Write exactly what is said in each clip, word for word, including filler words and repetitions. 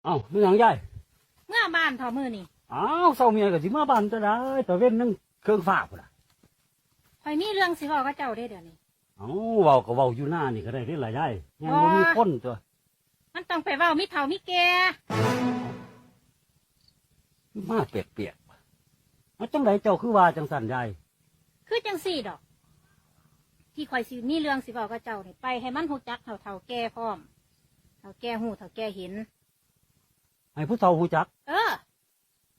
เอ้า มีหยังยาย? เมือบ้านเถาะมื้อนี้ อ้าว เซาเมียก็สิเมือบ้านจะได้ ตะเว็นยังเคิงฟ้าพุ้นล่ะ ข่อยมีเรื่องสิเว้ากับเจ้าเด้เดี๋ยวนี้ เอ้า เว้าก็เว้าอยู่หน้านี่ก็ได้เด้ล่ะยาย ยังบ่มีคนตั๊ว มันต้องไปเว้ามีเฒ่ามีแก่ มาแปลกๆ มาจั่งใดเจ้าคือว่าจั่งซั้นยาย? คือจั่งซี้ดอก ที่ข่อยสิมีเรื่องสิเว้ากับเจ้านี่ ไปให้มันฮู้จักเฒ่าๆแก่พร้อม เฒ่าแก่ฮู้เฒ่าแก่เห็น ให้ผู้เฒ่าฮู้จัก? เออ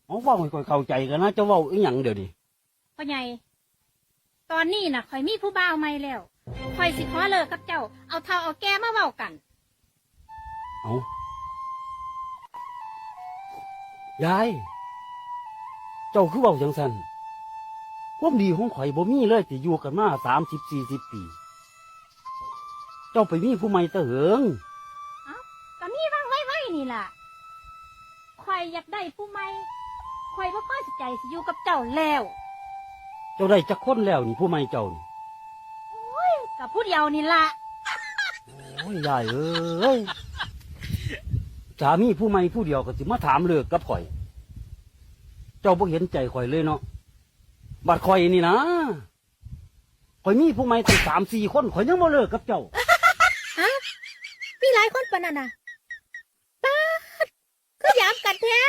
เอาเว้าให้ข่อยเข้าใจกันนะ เจ้าเว้าอีหยังเดี๋ยวนี้? พ่อใหญ่ ตอนนี้น่ะ ข่อยมีผู้บ่าวใหม่แล้ว ข่อยสิขอเลิกกับเจ้า เอาเฒ่าเอาแก่มาเว้ากัน เอา ยาย เจ้าคือเว้าจั่งซั้น ความดีของข่อยบ่มีเลยติ อยู่กันมาสามสิบสี่สิบปี เจ้าไปมีผู้ใหม่แต่เหิง เอ้า ก็มีหว่างไวๆนี่ล่ะ ข่อยอยากได้ผู้ใหม่ ข่อยบ่พอใจสิอยู่กับเจ้าแล้ว เจ้าได้จักคนแล้วนี่ผู้ใหม่เจ้านี่? โอ้ย ก็ผู้เดียวนี่ล่ะ โอ้ย ยายเอ้ย สามีผู้ใหม่ผู้เดียวก็สิมาถามเลิกกับข่อย เจ้าบ่เห็นใจข่อยเลยเนาะ บัดข่อยนี่นะ ข่อยมีผู้ใหม่ตั้งสามสี่คน ข่อยยังบ่เลิกกับเจ้า ฮะ มีหลายคนปานนั้นน่ะ ป๊าด คือยามกันแท้